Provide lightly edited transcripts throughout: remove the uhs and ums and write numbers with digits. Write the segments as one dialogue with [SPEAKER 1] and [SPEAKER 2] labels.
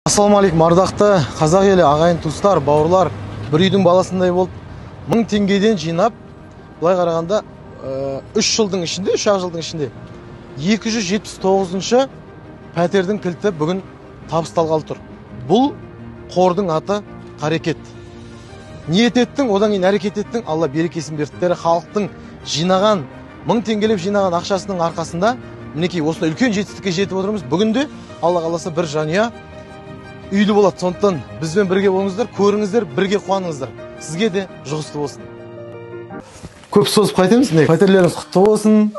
[SPEAKER 1] Ассалаумағалейкум, ардақты қазақ елі, ағайын, туыстар, бауырлар. Бір үйдің баласындай болып 1000 теңгеден жинап, былай қарағанда, 3 жылдың ішінде, 3-ақ жылдың ішінде 279-шы пәтердің кілті бүгін табысталғалы тұр. Бұл қордың аты Қарекет. Ниет еттің, одан кейін әрекет еттің, Алла берекесін берді. Халықтың жинаған, 1000 теңгелеп жинаған ақшасының арқасында мінекей осындай үлкен жетістікке жетіп отырмыз. Бүгін де Алла қаласа бір жанұя үйлі болады. Сондықтан бізбен бірге болыңыздар, көріңіздер, бірге қуаныңыздар. Сізге де жұғысты болсын. Көп созып қайтеміз, міне пәтерлеріңіз құтты болсын.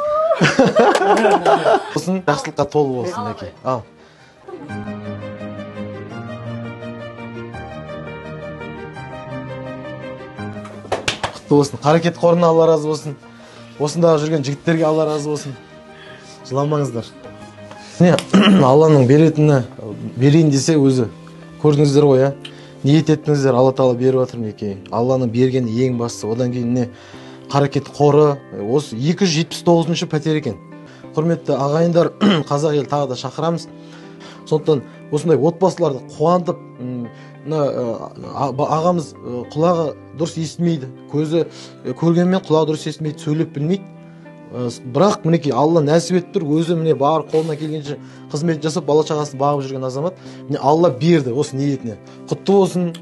[SPEAKER 1] Болсын, жақсылыққа толы болсын, мінекей. Ал. Құтты болсын. Қарекет қорына Алла разы болсын. Осындағы жүрген жігіттерге Алла разы болсын. Жыламаңыздар. Міне, Алланың беретіні берейін десе өзі көрдіңіздер ғой, ә? Ниет еттіңіздер, Алла тағала беріп жатыр мінекей. Алланың бергені ең бастысы. Одан кейін міне Қарекет қоры, осы 279-шы пәтер екен. Құрметті ағайындар, қазақ елі тағы да шақырамыз. Сондықтан осындай отбасыларды қуантып, мына ағамыз құлағы дұрыс естімейді, көзі көргенмен құлағы дұрыс естімейді, сөйлеп білмейді. Бірақ мінекей Алла нәсіп етіп тұр, өзі міне бар қолына келгенше қызмет жасап, бала шағасын бағып жүрген азамат. Міне Алла берді осы ниетіне. Құтты болсын,